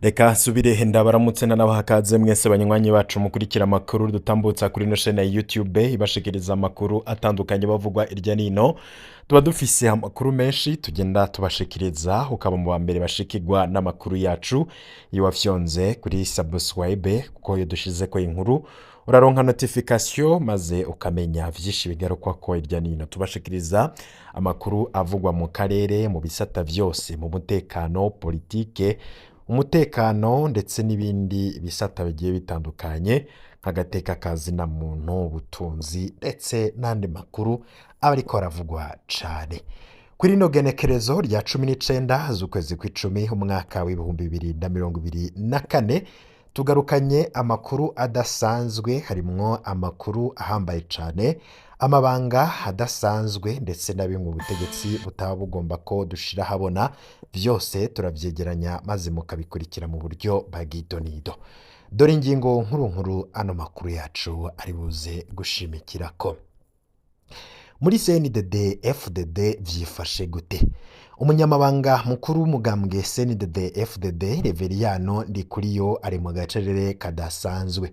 Reka nsubire ndabaramutse nanabaha kaze mwese banywanyi bacu mukurikira amakuru dutambutsa kuri ino chaîne ya YouTube ibashikiriza amakuru atandukanye bavugwa irya nino. Tuba dufise amakuru menshi tugenda tubashikiriza, ukaba mu ba mbere bashikirwa n'amakuru yacu iyo wafyonze kuri subscribe, kuko iyo dushizeko inkuru uraronka notification maze ukamenya vyinshi bigarukwako irya nino. Tubashikiriza amakuru avugwa mu karere, mu bisata vyose, mu mutekano, politike, umutekano ndetse n'ibindi bisata bigiye bitandukanye nk'agateka ka zina muntu, ubutunzi ndetse n'andi makuru aba ariko aravugwa cane. Kuri rino genekerezo rya 19 z'ukwezi kw'icumi umwaka w'2024, tugarukanye amakuru adasanzwe, harimwo amakuru ahambaye cane, amabanga adasanzwe ndetse na bimwe ubutegetsi butaba bugomba ko dushira habona. Vyose turavyegeranya maze mukabikurikira mu buryo bw'idonido. Dore ingingo nkuru nkuru ano makuru yacu ari buze gushimikirako. Muri CNDD FDD vyifashe gute? Umunyamabanga mukuru w'umugambwe CNDD FDD, Reveriyano Ndikuriyo, ari mu gacerere kadasanzwe.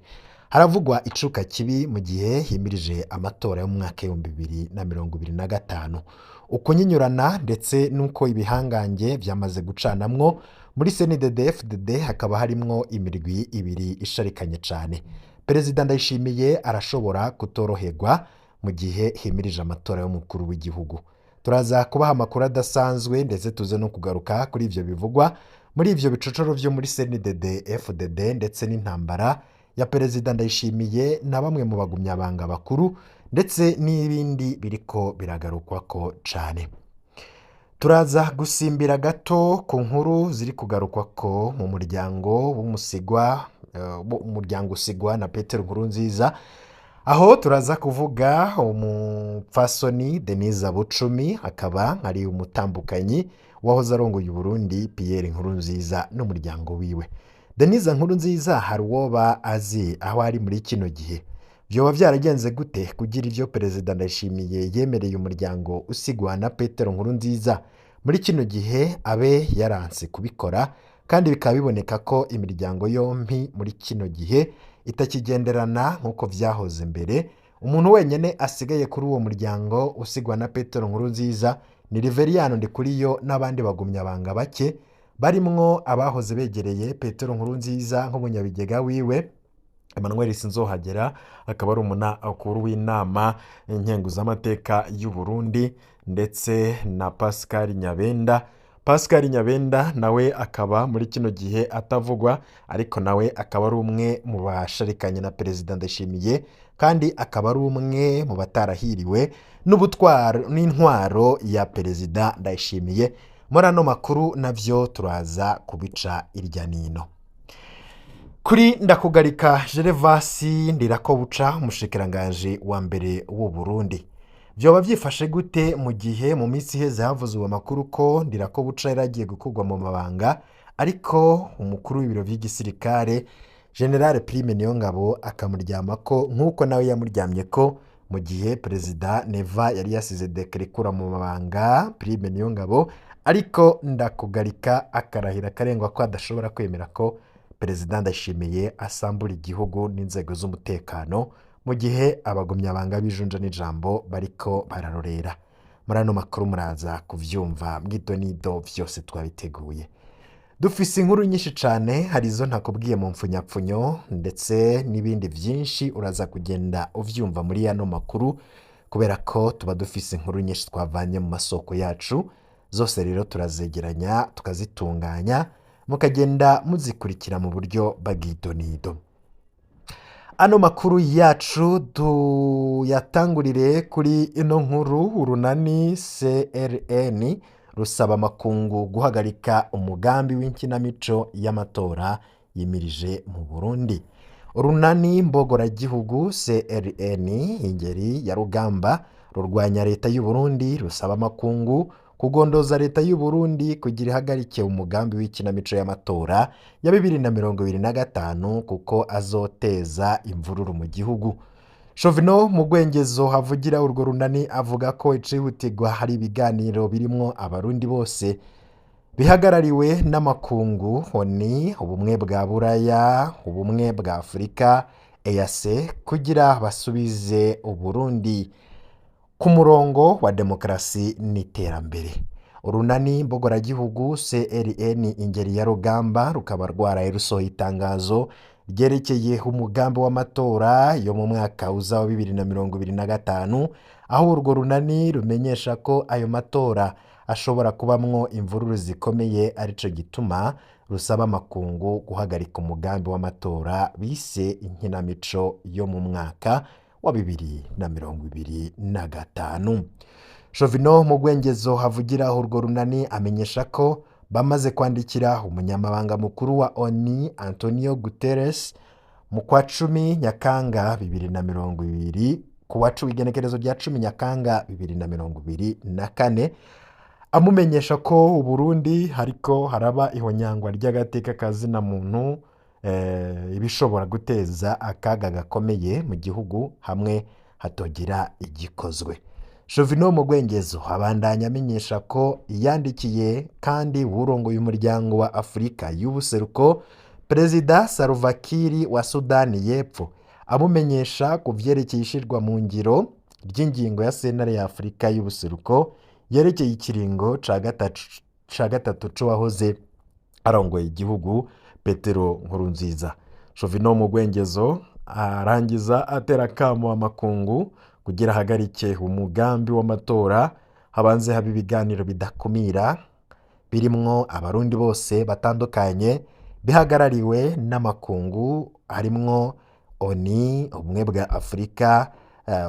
Haravugwa icuka kibi mu gihe himirije amatora y'umwaka w'2025. Ukunyinyurana ndetse n'uko ibihangange vyamaze gucanamwo muri CNDD FDD, hakaba harimwo imirwi ibiri isharikanye cane. Perezida Ndayishimiye arashobora kutoroherwa mu gihe himirije amatora y'umukuru w'igihugu. Turaza kubaha amakuru adasanzwe ndetse tuze no kugaruka kuri ivyo bivugwa muri ivyo bicocoro vyo muri CNDD FDD ndetse n'intambara ya Perezida Ndayishimiye na bamwe mu bagumyabanga bakuru ndetse n'ibindi biriko biragarukwako cane. Turaza gusimbira gato ku nkuru ziri kugarukwako mu muryango w'umusigwa, umuryango usigwa na Petero Nkurunziza, aho turaza kuvuga umupfasoni Denise Bucumi, akaba ari umutambukanyi wahoze arongoye Uburundi Pierre Nkurunziza n'umuryango wiwe. Denise Nkurunziza hari uwoba azi aho ari muri kino gihe? Vyoba vyaragenze gute kugira ivyo Perezida Ndayishimiye yemereye umuryango usigwa na Petero Nkurunziza muri kino gihe abe yaranse kubikora, kandi bikaba biboneka ko imiryango yompi muri kino gihe itakigenderana nk'uko vyahoze mbere? Umuntu wenyene asigaye kuri uwo muryango usigwa na Petero Nkurunziza ni Reveriyano Ndikuriyo n'abandi bagumyabanga bake, barimwo abahoze begereye Petero Nkurunziza nk'umunyabigega wiwe Emmanuel Sinzohagera, akaba ari umukuru w'inama nkenguzamateka y'u Burundi, ndetse na Pascal Nyabenda. Pascal Nyabenda nawe akaba muri kino gihe atavugwa, ariko nawe akaba ari umwe mu basharikanye na Perezida Ndayishimiye, kandi akaba ari umwe mu batarahiriwe n'ubutwaro n'intwaro ya Perezida Ndayishimiye. Muri ano makuru navyo turaza kubica irya nino. Kuri Ndakugarika Gervasi Ndirakobuca, umushikiranganji wa mbere w'u Burundi, vyoba vyifashe gute mu gihe mu minsi iheze havuzwe amakuru ko Ndirakobuca yari agiye gukurwa mu mabanga, ariko umukuru w'ibiro vy'igisirikare General Prime Niyongabo akamuryamako nk'uko nawe yamuryamye ko mu gihe Perezida Neva yari yasize décret ikura mu mabanga Prime Niyongabo, ariko Ndakugarika akarahira akarengwa ko adashobora kwemera ko Perezida Ndayishimiye asambura igihugu n'inzego z'umutekano mu gihe abagumyabanga b'ijunja n'ijambo bariko bararorera? Muri ano makuru muraza kuvyumva mw'idonido, vyose twabiteguye. Dufise inkuru nyinshi cane, hari izo ntakubwiye mu mfunyapfunyo ndetse n'ibindi vyinshi uraza kugenda uvyumva muri ano makuru, kubera ko tuba dufise inkuru nyinshi twavanye mu masoko yacu. Zose rero turazegeranya, tukazitunganya, mukagenda muzikurikira mu buryo bw'idonido. Ano makuru yacu tuyatangurire kuri ino nkuru: urunani CRN rusaba amakungu guhagarika umugambi w'inkinamico y'amatora yimirije mu Burundi. Urunani mbogoragihugu CRN Ingeri ya Rugamba rurwanya leta y'u Burundi rusaba amakungu kugondoza leta y'u Burundi kugira ihagarike umugambi w'ikinamico y'amatora ya 2025, kuko azoteza imvururu mu gihugu. Shovino mu Gwengezo havugira urwo runani avuga ko icihutirwa hari ibiganiro birimwo abarundi bose. Bihagarariwe n'amakungu, ONU, Ubumwe bwa Buraya, Ubumwe bwa Afurika, EAC, kugira basubize Uburundi ku murongo wa demokarasi n'iterambere. Urunani mbogoragihugu CRN Ingeri ya Rugamba rukaba rwaraye rusohoye itangazo ryerekeye umugambi w'amatora yo mu mwaka uza wa 2025, aho urwo runani rumenyesha ko ayo matora ashobora kubamwo imvururu zikomeye, arico gituma rusaba amakungu guhagarika umugambi w'amatora bise inkinamico yo mu mwaka wa 2025. Jovino Mugwengezo havugira urwo runani amenyesha ko bamaze kwandikira umunyamabanga mukuru wa ONU Antonio Guterres mu kwa 10 Nyakanga 2020, ku wa 10, igenekerezo rya 10 Nyakanga 2024, amumenyesha ko Uburundi hariko haraba ihonyangwa ry'agateka ka zina muntu, ibishobora guteza akaga gakomeye mu gihugu hamwe hatogira igikozwe. Jovino Mugwengezo abandanya amenyesha ko yandikiye kandi uwurongoye Umuryango wa Afurika y'Ubuseruko, Perezida Salva Kiir wa Sudani y'Epfo, amumenyesha ku vyerekeye ishirwa mu ngiro ry'ingingo ya Sentare ya Afurika y'Ubuseruko yerekeye ikiringo ca gatatu c'uwahoze arongoye igihugu Petero Nkurunziza. Jovino Mugwengezo arangiza atera akamo amakungu kugira ahagarike umugambi w'amatora, habanze haba ibiganiro bidakumira birimwo Abarundi bose batandukanye, bihagarariwe n'amakungu harimwo ONU, Ubumwe bwa Afurika,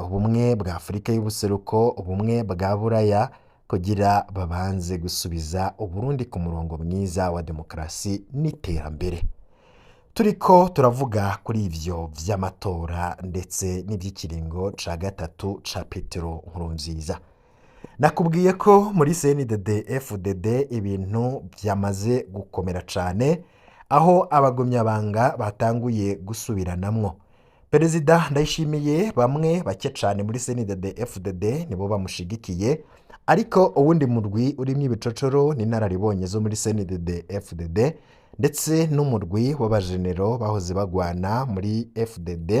Ubumwe bwa Afurika y'Ubuseruko, Ubumwe bwa Buraya, kugira babanze gusubiza Uburundi ku murongo mwiza wa demokarasi n'iterambere. Turiko turavuga kuri ivyo vy'amatora ndetse n'ivy'ikiringo ca gatatu ca Petero Nkurunziza. Nakubwiye ko muri CNDD FDD ibintu vyamaze gukomera cane, aho abagumyabanga batanguye gusubiranamwo. Perezida Ndayishimiye, bamwe bake cane muri CNDD FDD nibo bamushigikiye, ariko uwundi murwi urimwo ibicocoro n'inararibonye zo muri CNDD FDD ndetse n'umurwi w'abajenero bahoze bagwana muri FDD,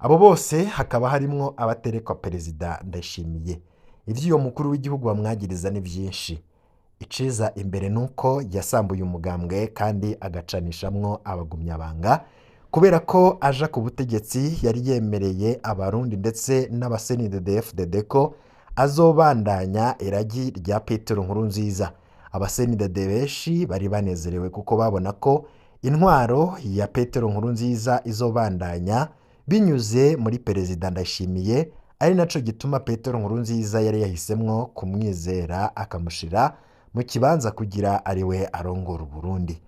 abo bose hakaba harimwo abaterekwa Perezida Ndayishimiye. Ivy'uyo mukuru w'igihugu bamwagiriza ni vyinshi. Iciza imbere nuko yasambuye umugambwe kandi agacanishamwo abagumyabanga, kubera ko aja ku butegetsi yari yemereye Abarundi ndetse n'aba CNDD FDD ko azobandanya iragi rya Petero Nkurunziza. Aba CNDD benshi bari banezerewe kuko babona ko intwaro ya Petero Nkurunziza izobandanya binyuze muri Perezida Ndayishimiye, ari naco gituma Petero Nkurunziza yari yahisemwo kumwizera akamushira mu kibanza kugira ariwe arongora Uburundi.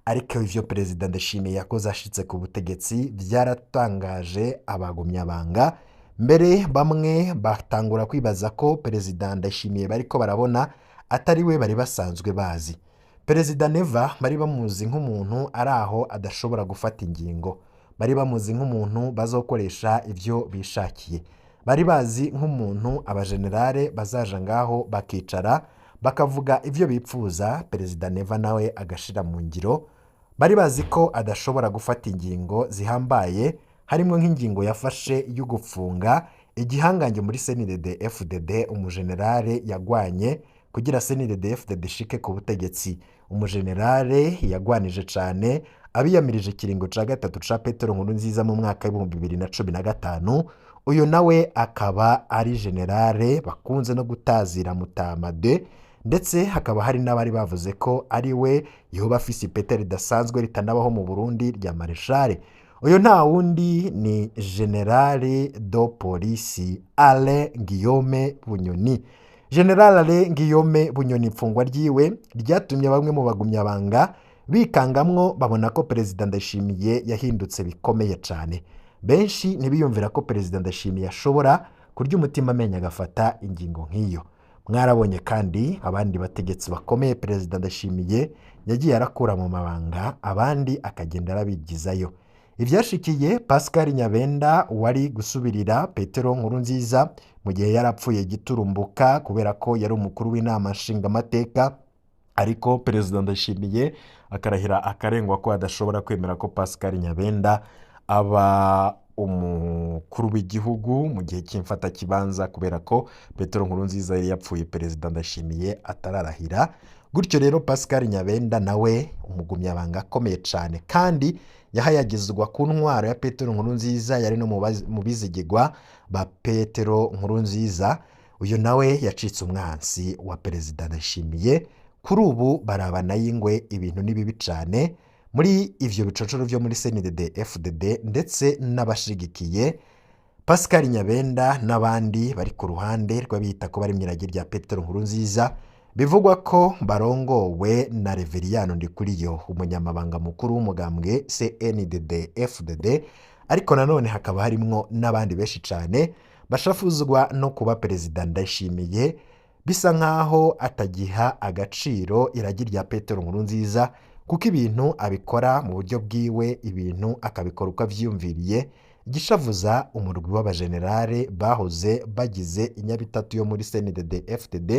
Ariko ivyo Perezida Ndayishimiye yakoze ashitse ku butegetsi vyaratangaje abagumyabanga, mbere bamwe batangura kwibaza ko Perezida Ndayishimiye bariko barabona atari we bari basanzwe bazi. Perezida Neva bari bamuzi nk'umuntu ari aho adashobora gufata ingingo, bari bamuzi nk'umuntu bazokoresha ivyo bishakiye, bari bazi nk'umuntu abajenerale bazaja ngaho bakicara bakavuga ivyo bipfuza, Perezida Neva nawe agashira mu ngiro. Bari bazi ko adashobora gufata ingingo zihambaye, harimwo nk'ingingo yafashe yo gufunga igihangange muri CNDD FDD, umujenerale yagwanye kugira CNDD FDD ishike ku butegetsi, umujenerale yagwanije cane abiyamirije ikiringo ca gatatu ca Petero Nkurunziza mu mwaka w'2015. Uyu nawe akaba ari generale bakunze no gutazira Mutama de, ndetse hakaba hari n'abari bavuze ko ari we yoba afise ipete ridasanzwe ritanabaho mu Burundi rya mareshale. Uyu nta wundi ni Général de Police Alain Guillaume Bunyoni. Général Alain Guillaume Bunyoni, imfungwa ryiwe ryatumye bamwe mu bagumyabanga bikangamwo, babona ko Perezida Ndayishimiye yahindutse bikomeye cane. Benshi ntibiyumvira ko Perezida Ndayishimiye ashobora kurya umutima amenyo agafata ingingo nk'iyo. Mwarabonye kandi abandi bategetsi bakomeye Perezida Ndayishimiye yagiye arakura mu mabanga, abandi akagenda arabigizayo. Ivyashikiye Pascal Nyabenda wari gusubirira Petero Nkurunziza mu gihe yarapfuye giturumbuka, kubera ko yari umukuru w'Inama Nshingamateka. Ariko Perezida Ndayishimiye akarahira akarengwa ko adashobora kwemera ko Pascal Nyabenda aba umukuru w'igihugu mu gihe cy'imfatakibanza, kubera ko Petero Nkurunziza yari yapfuye Perezida Ndayishimiye atararahira. Gutyo rero Pascal Nyabenda nawe, umugumyabanga akomeye cyane kandi yahayagizwa ku ntwaro ya Petero Nkurunziza, yari no mu bizigigwa ba Petero Nkurunziza, uyu nawe yacitse umwansi wa Perezida Ndayishimiye. Kuri ubu barabana y'ingwe. Ibintu ni bibi cyane muri ivyo bicocoro vyo muri CNDD FDD, ndetse n'abashigikiye Pascal Nyabenda n'abandi bari ku ruhande rw'abita ko bari mu iragi rya Petero Nkurunziza, bivugwa ko barongowe na Reveriyano Ndikuriyo, umunyamabanga mukuru w'umugambwe CNDD FDD. Ariko nanone hakaba harimwo n'abandi benshi cyane bashafuzwa no kuba Perezida Ndayishimiye bisa nk'aho atagiha agaciro iragi rya Petero Nkurunziza, kuko ibintu abikora mu buryo bwiwe, ibintu akabikora uko avyiyumviriye. Igishavuza umurwi w'abajenerale bahoze bagize inyabitatu yo muri CNDD FDD,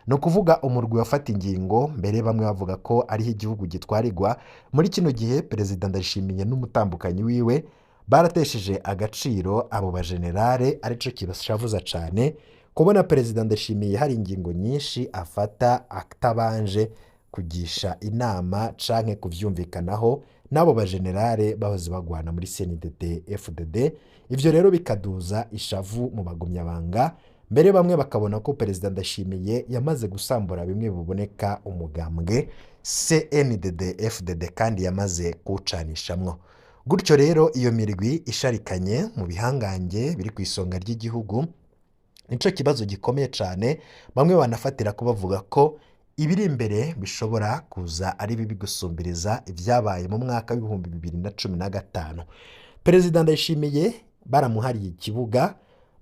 ni ukuvuga umurwi wafata ingingo mbere, bamwe bavuga ko ariho igihugu gitwarirwa. Muri kino gihe Perezida Ndayishimiye n'umutambukanyi wiwe baratesheje agaciro abo bajenerale, arico kibashavuza cane kubona Perezida Ndayishimiye hari ingingo nyinshi afata atabanje kugisha inama canke kuvyumvikanaho n'abo bajenerale bahoze bagwana muri CNDD FDD. Ivyo rero bikaduza ishavu mu bagumyabanga, mbere bamwe bakabona ko Perezida Ndayishimiye yamaze gusambura bimwe biboneka umugambwe CNDD FDD kandi yamaze kuwucanishamwo. Gutyo rero iyo mirwi isharikanye mu bihangange biri ku isonga ry'igihugu nico kibazo gikomeye cyane. Bamwe banafatira ko bavuga ko ibiri imbere bishobora kuza ari bibi gusumbiriza ibyabaye mu mwaka w'2015. Perezida Ndayishimiye baramuhariye ikibuga.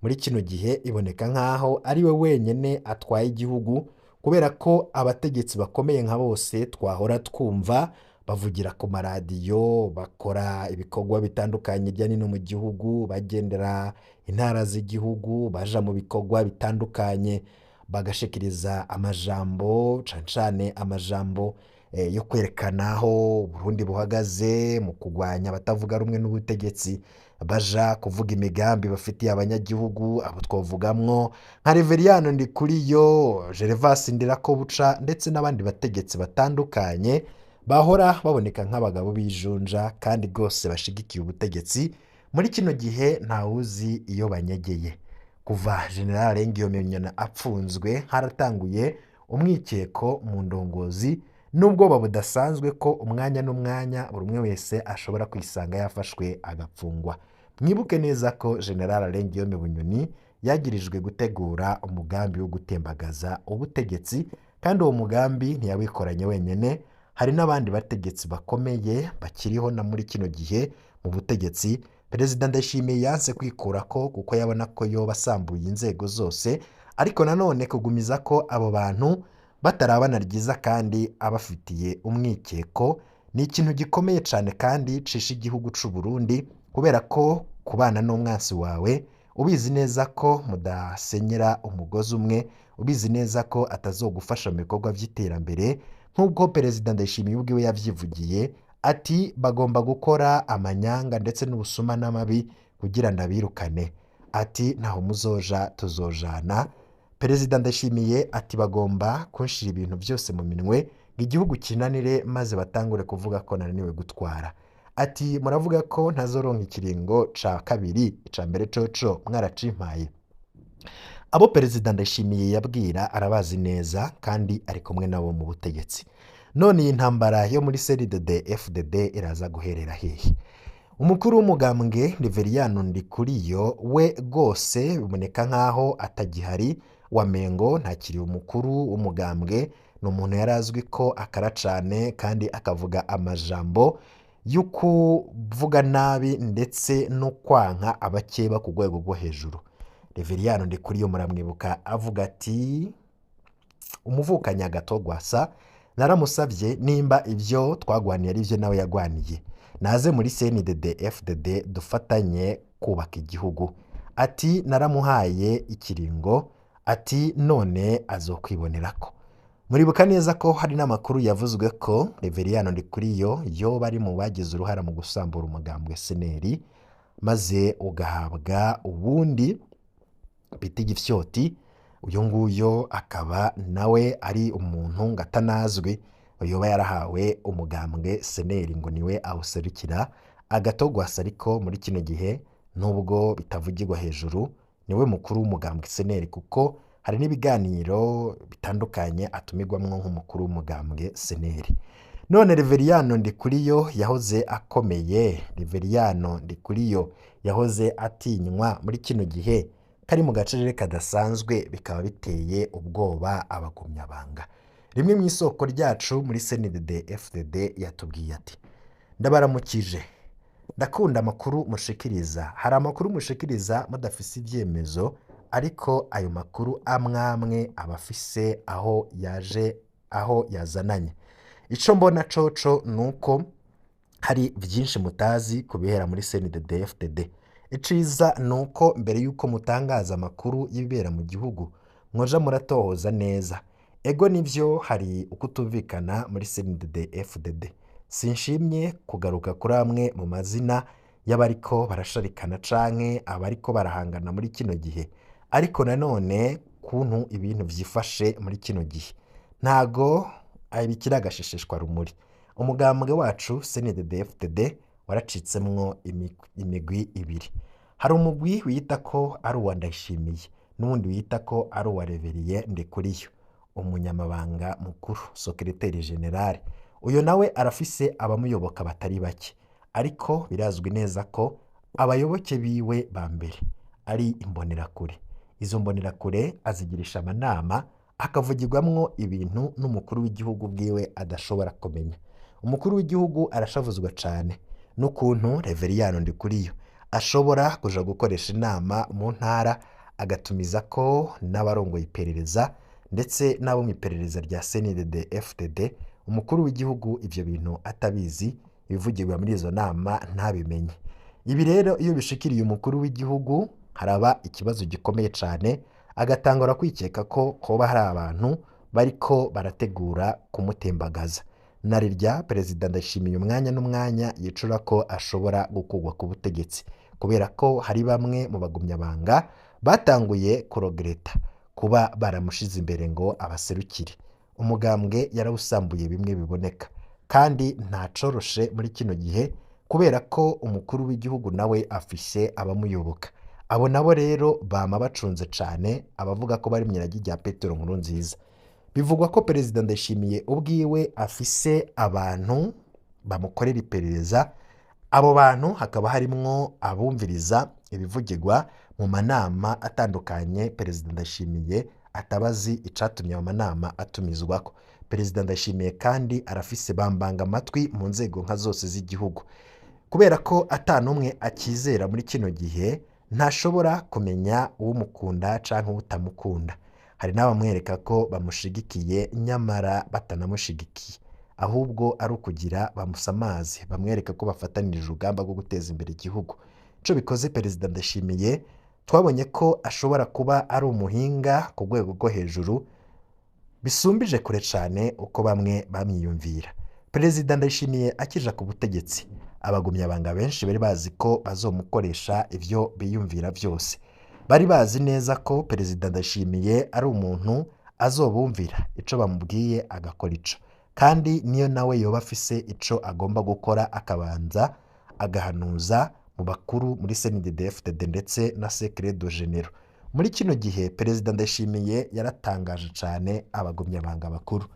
Muri kino gihe iboneka nk'aho ari we wenyine atwaye igihugu, kubera ko abategetsi bakomeye nka bose twahora twumva bavugira ku maradiyo, bakora ibikorwa bitandukanye hirya no hino mu gihugu, bagendera intara z'igihugu, baja mu bikorwa bitandukanye, bagashikiriza amajambo, cane cane amajambo yo kwerekana aho Burundi buhagaze mu kurwanya abatavuga rumwe n'ubutegetsi, baja kuvuga imigambi bafitiye abanyagihugu. Abo twavugamwo nka Reveriyano Ndikuriyo, Gervas Ndirakobuca, ndetse n'abandi bategetsi batandukanye bahora baboneka nk'abagabo b'ijunja kandi rwose bashigikiye ubutegetsi. Muri kino gihe ntawuzi iyo banyegeye. Kuva General Ngiyomenya apfunzwe, haratanguye umwikeko mu ndongozi n'ubwoba budasanzwe ko umwanya n'umwanya buri umwe wese ashobora kwisanga yafashwe agapfungwa. Mwibuke neza ko General Guillaume Bunyoni yagirijwe gutegura umugambi wo gutembagaza ubutegetsi, kandi uwo mugambi ntiyawikoranye wenyine, hari n'abandi bategetsi bakomeye bakiriho na muri kino gihe mu butegetsi. Perezida Ndayishimiye yanse kwikurako kuko yabona ko yoba asambuye inzego zose, ariko nanone kugumiza ko abo bantu batarabana ryiza kandi abafitiye umwikeko ni ikintu gikomeye cyane kandi cisha igihugu c'u Burundi, kubera ko kubana n'umwansi wawe ubizi neza ko mudasenyera umugozi umwe, ubizi neza ko atazogufasha mu bikorwa by'iterambere, nk'uko Perezida Ndayishimiye ubwiwe yavyivugiye ati bagomba gukora amanyanga ndetse n'ubusuma n'amabi kugira ndabirukane, ati ntaho muzoja tuzojana. Perezida Ndayishimiye ati bagomba kunshira ibintu byose mu minwe ngo igihugu kinanire, maze batangure kuvuga ko nananiwe gutwara. Ati muravuga ko ntazoronka ikiringo ca kabiri, ica mbere coco mwaracimpaye. Abo Perezida Ndayishimiye yabwira arabazi neza kandi ari kumwe nabo mu butegetsi. None iyi ntambara yo muri CNDD FDD iraza guherera hehe? Umukuru w'umugambwe Reveriyano Ndikuriyo we rwose biboneka nk'aho atagihari, wamengo ntakiri umukuru w'umugambwe. Ni umuntu yari azwi ko akara cane kandi akavuga amajambo yo kuvuga nabi ndetse no kwanka abakeba ku rwego rwo hejuru. Reveriyano Ndikuriyo muramwibuka avuga ati umuvukanyi Agatogwasa naramusabye nimba ibyo twagwaniye ari byo nawe yagwaniye, naze muri CNDD FDD dufatanye kubaka igihugu. Ati naramuhaye ikiringo, ati none azokwibonerako. Muribuka neza ko hari n'amakuru yavuzwe ko Reveriyano Ndikuriyo yoba ari mu bagize uruhara mu gusambura umugambwe SNL, maze ugahabwa uwundi bita Igifyoti. Uyu nguyu akaba nawe ari umuntu ngo atanazwi, yoba yarahawe umugambwe SNL ngo niwe awuserukira agatogwasa. Ariko muri kino gihe, nubwo bitavugirwa hejuru, niwe mukuru w'umugambwe SNL, kuko hari n'ibiganiro bitandukanye atumirwamwo nk'umukuru w'umugambwe SNL. None Reveriyano Ndikuriyo yahoze akomeye, Reveriyano Ndikuriyo yahoze atinywa, muri kino gihe kari mu gacerere kadasanzwe, bikaba biteye ubwoba abagumyabanga. Rimwe mu isoko ryacu muri CNDD FDD yatubwiye ati: "Ndabaramukije, ndakunda amakuru mushikiriza. Hari amakuru mushikiriza mudafise ibyemezo, ariko ayo makuru amwamwe aba afise aho yaje, aho yazananye. Ico mbona coco nuko hari byinshi mutazi kubihera muri CNDD FDD. Iciza nuko mbere yuko mutangaza amakuru y'ibibera mu gihugu mwoja muratohoza neza. Ego nivyo, hari ukutumvikana muri CNDD FDD. Sinshimye kugaruka kuri amwe mu mazina y'abariko barasharikana canke abariko barahangana muri kino gihe, ariko nanone kuntu ibintu vyifashe muri kino gihe ntago bikiri agashesheshwa rumuri. Umugambwe wacu CNDD FDD waracitsemwo imigwi ibiri. Hari umugwi wiyita ko ari uwa Ndayishimiye n'uwundi wiyita ko ari uwa Reverien Ndikuriyo, umunyamabanga mukuru, secrétaire général. Uyo nawe arafise abamuyoboka batari bake, ariko birazwi neza ko abayoboke biwe ba mbere ari imbonerakure. Izo mbonerakure azigirisha amanama akavugirwamwo ibintu n'umukuru w'igihugu bwiwe adashobora kumenya. Umukuru w'igihugu arashavuzwa cane n'ukuntu Reveriyano Ndikuriyo ashobora kuja gukoresha inama mu ntara, agatumiza ko n'abarongoye iperereza ndetse n'abo mu iperereza rya CNDD FDD, umukuru w'igihugu ivyo bintu atabizi, ibivugirwa muri izo nama ntabimenye. Ibi rero iyo bishikiriye umukuru w'igihugu haraba ikibazo gikomeye cane, agatangura kwikeka ko hoba hari abantu bariko barategura kumutembagaza. Narirya Perezida Ndayishimiye umwanya n'umwanya yicura ko ashobora gukurwa ku butegetsi, kubera ko hari bamwe mu bagumyabanga batanguye kurogereta kuba baramushize imbere ngo abaserukire. Umugambwe yarawusambuye bimwe biboneka, kandi ntacoroshe muri kino gihe, kubera ko umukuru w'igihugu nawe afise abamuyoboka. Abo nabo rero bama bacunze cane abavuga ko bari mw'iragi rya Petero Nkurunziza. Bivugwa ko Perezida Ndayishimiye ubwiwe afise abantu bamukorera iperereza. Abo bantu hakaba harimwo abumviriza ibivugirwa mu manama atandukanye Perezida Ndayishimiye atabazi icatumye ayo manama atumizwako. Perezida Ndayishimiye kandi arafise bambanga amatwi mu nzego nka zose z'igihugu. Kubera ko ata n'umwe akizera muri kino gihe, ntashobora kumenya uwumukunda canke uwutamukunda. Hari n'abamwereka ko bamushigikiye nyamara batanamushigikiye, ahubwo ari ukugira bamusamaze, bamwereka ko bafatanirije urugamba rwo guteza imbere igihugu. Ico bikoze, Perezida Ndayishimiye twabonye ko ashobora kuba ari umuhinga ku rwego rwo hejuru, bisumbije kure cane uko bamwe bamwiyumvira. Perezida Ndayishimiye akija ku butegetsi, abagumyabanga benshi bari bazi ko bazomukoresha ivyo biyumvira vyose. Bari bazi neza ko Perezida Ndayishimiye ari umuntu azobumvira, ico bamubwiye agakora ico, kandi niyo nawe yoba afise ico agomba gukora akabanza agahanuza mu bakuru muri CNDD-FDD ndetse na Secret de Généraux. Muri kino gihe Perezida Ndayishimiye yaratangaje cane abagumyabanga bakuru.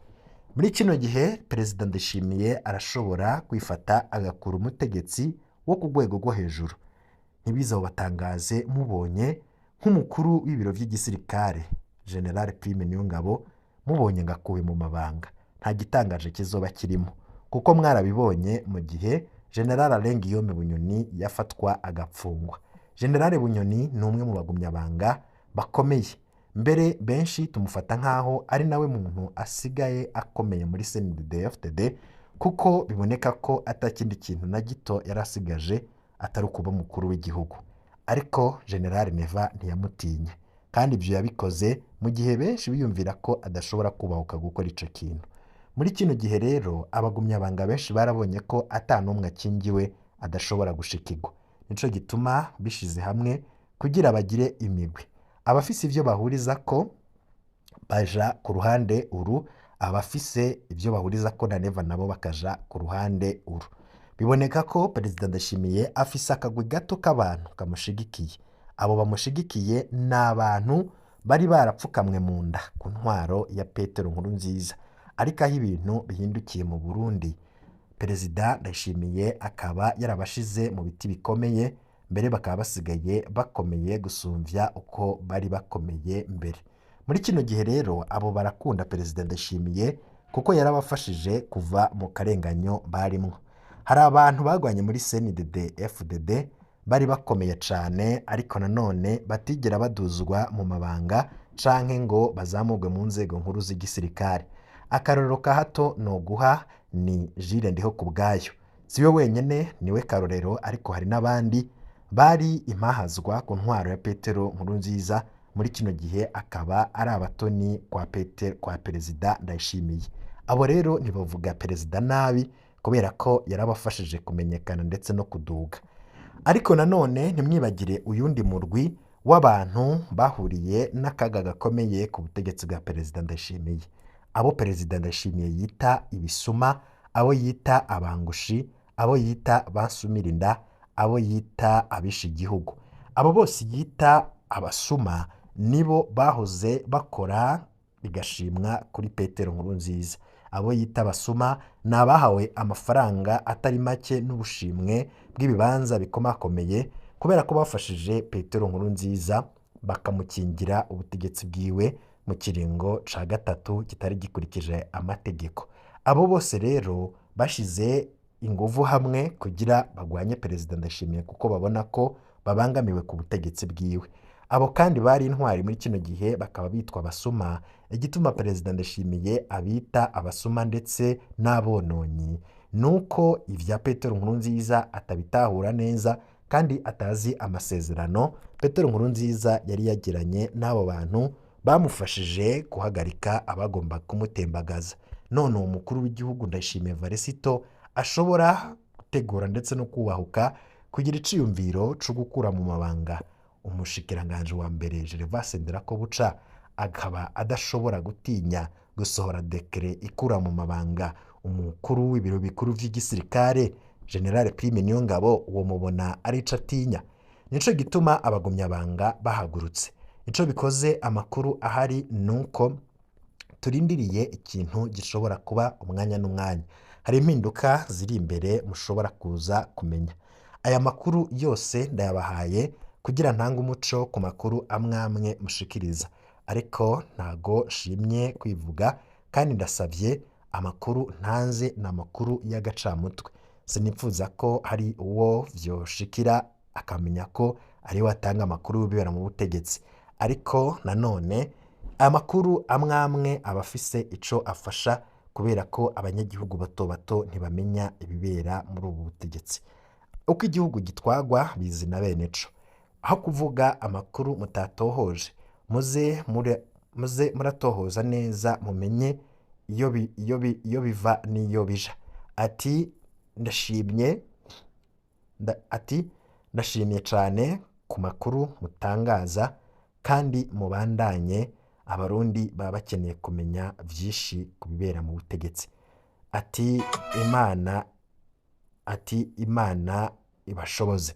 Muri kino gihe Perezida Ndayishimiye arashobora kwifata agakura umutegetsi wo ku rwego rwo hejuru. Ntibizobatangaze mubonye nk'umukuru w'ibiro vy'igisirikare, General Prime Niyongabo, mubonye ngo akuwe mu mabanga. Nta gitangaje kizoba kirimo, kuko mwarabibonye mu gihe General Alain Guillaume Bunyoni yafatwa agapfungwa. General Bunyoni ni umwe mu bagumyabanga bakomeye, mbere benshi tumufata nk'aho ari nawe muntu asigaye akomeye muri CNDD-FDD, kuko biboneka ko atakindi kintu na gito yari asigaje atari ukuba umukuru w'igihugu. Ariko General Neva ntiyamutinye. Kandi ivyo yabikoze mu gihe benshi biyumvira ko adashobora kubahuka gukora ico kintu. Muri kino gihe rero abagumyabanga benshi barabonye ko ata n'umwe akingiwe adashobora gushikirwa. Nico gituma bishize hamwe kugira bagire imigwi. Abafise ivyo bahurizako baja ku ruhande uru, abafise ivyo bahurizako na Neva nabo bakaja ku ruhande uru. Biboneka ko Perezida Ndayishimiye afise akagwi gato k'abantu kamushigikiye. Abo bamushigikiye ni abantu bari barapfukamwe mu nda ku ntwaro ya Petero Nkurunziza. Ariko aho ibintu bihindukiye mu Burundi, Perezida Ndayishimiye akaba yarabashize mu biti bikomeye, mbere bakaba basigaye bakomeye gusumvya uko bari bakomeye mbere. Muri kino gihe rero abo barakunda Perezida Ndayishimiye kuko yarabafashije kuva mu karenganyo barimwo. Hari abantu bagwanye muri CNDD FDD bari bakomeye cane, ariko nanone batigera baduzwa mu mabanga canke ngo bazamurwe mu nzego nkuru z'igisirikare. Akarorero ka hato noguha ni Jules Ndihokubwayo. Siwe wenyene, niwe karorero, ariko hari n'abandi bari impahazwa ku ntwaro ya Petero Nkurunziza, muri kino gihe akaba ari abatoni kwa Petero, kwa Perezida Ndayishimiye. Abo rero ntibavuga Perezida nabi kubera ko yarabafashije kumenyekana ndetse no kuduga. Ariko nanone ntimwibagire uyundi murwi w'abantu bahuriye n'akaga gakomeye ku butegetsi bwa Perezida Ndayishimiye. Abo Perezida Ndayishimiye yita ibisuma, abo yita abangushi, abo yita bansumirinda, abo yita abishe igihugu. Abo bose yita abasuma nibo bahoze bakora bigashimwa kuri Petero Nkurunziza. Abo yita abasuma ni abahawe amafaranga atari make n'ubushimwe bw'ibibanza bikomakomeye kubera ko bafashije Petero Nkurunziza bakamukingira ubutegetsi bwiwe mu kiringo ca gatatu kitari gikurikije amategeko. Abo bose rero bashize inguvu hamwe kugira bagwanye Perezida Ndayishimiye kuko babona ko babangamiwe ku butegetsi bwiwe. Abo kandi bari intwari muri kino gihe bakaba bitwa abasuma. Igituma Perezida Ndayishimiye abita abasuma ndetse n'abononyi nuko ivya Petero Nkurunziza atabitahura neza kandi atazi amasezerano Petero Nkurunziza yari yagiranye n'abo bantu bamufashije guhagarika abagomba kumutembagaza. None uwo mukuru w'igihugu Ndayishimiye Varisito ashobora gutegura ndetse no kubahuka kugira iciyumviro co gukura mu mabanga umushikiranganji wa mbere Gervais Ndirakobuca, akaba adashobora gutinya gusohora dekere ikura mu mabanga umukuru w'ibiro bikuru vy'igisirikare General Prime Niyongabo, uwo mubona arico atinya. Nico gituma abagumyabanga bahagurutse. Ico bikoze amakuru ahari nuko turindiriye ikintu gishobora kuba umwanya n'umwanya. Hari impinduka ziri imbere mushobora kuza kumenya. Aya makuru yose ndayabahaye kugira ntange umuco ku makuru amwe amwe mushikiriza, ariko ntago nshimye kwivuga kandi ndasavye amakuru ntanze ni amakuru y'agacamutwe. Sinipfuza ko hari uwo vyoshikira akamenya ko ariwe atanga amakuru y'ibibera mu butegetsi, ariko nanone amakuru amwe amwe aba afise ico afasha kubera ko abanyagihugu bato bato ntibamenya ibibera muri ubu butegetsi. Uko igihugu gitwagwa bizi na bene co. Aho kuvuga amakuru mutatohoje, muze muratohoza neza mumenye iyo biva n'iyo bija. Ati ndashimye, ati ndashimye cane ku makuru mutangaza kandi mubandanye. Abarundi baba bakeneye kumenya vyinshi ku bibera mu butegetsi. Ati Imana, ati Imana ibashoboze.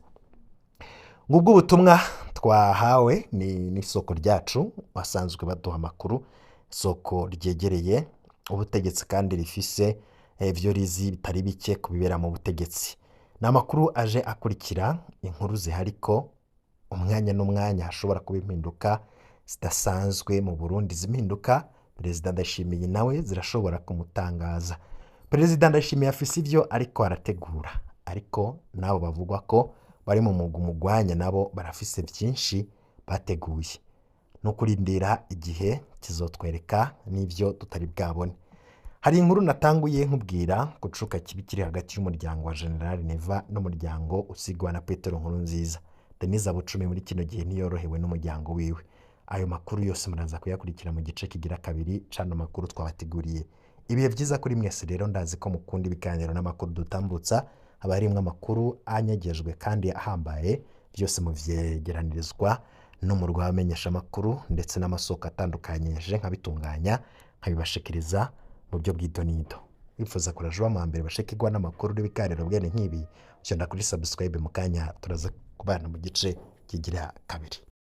Ngubwo ubutumwa twahawe ni n'isoko ryacu basanzwe baduha amakuru, isoko ryegereye ubutegetsi kandi rifise ivyo rizi bitari bike ku bibera mu butegetsi. Ni amakuru aje akurikira inkuru zihari ko umwanya n'umwanya hashobora kuba impinduka zidasanzwe mu Burundi. Izi mpinduka Perezida Ndayishimiye nawe zirashobora kumutangaza. Perezida Ndayishimiye afise ivyo ariko arategura, ariko nabo bavugwa ko bari mu mugwi umugwanya nabo barafise vyinshi bateguye. No kurindira igihe kizotwereka n'ivyo tutari bwabone. Hari inkuru natanguye nkubwira kucuka kibi kiri hagati y'umuryango wa General Neva n'umuryango usigwa na Petero Nkurunziza. Denise Bucumi muri kino gihe ntiyorohewe n'umuryango wiwe. Ayo makuru yose muraza kuyakurikira mu gice kigira kabiri c'ano makuru twabateguriye. Ibihe vyiza kuri mwese rero, ndazi ko mukunda ibiganiro n'amakuru dutambutsa, haba harimwo amakuru anyegejwe kandi ahambaye, byose muvyegeranirizwa n'umurwi w'abamenyeshamakuru ndetse n'amasoko atandukanye, je nkabitunganya nkabibashikiriza mu buryo bw'idonido. Wifuza kuraja uba mu mbere bashikirwa n'amakuru n'ibiganiro bwene nk'ibi, fyonda kuri subscribe. Mu kanya turaza kubana mu gice kigira kabiri.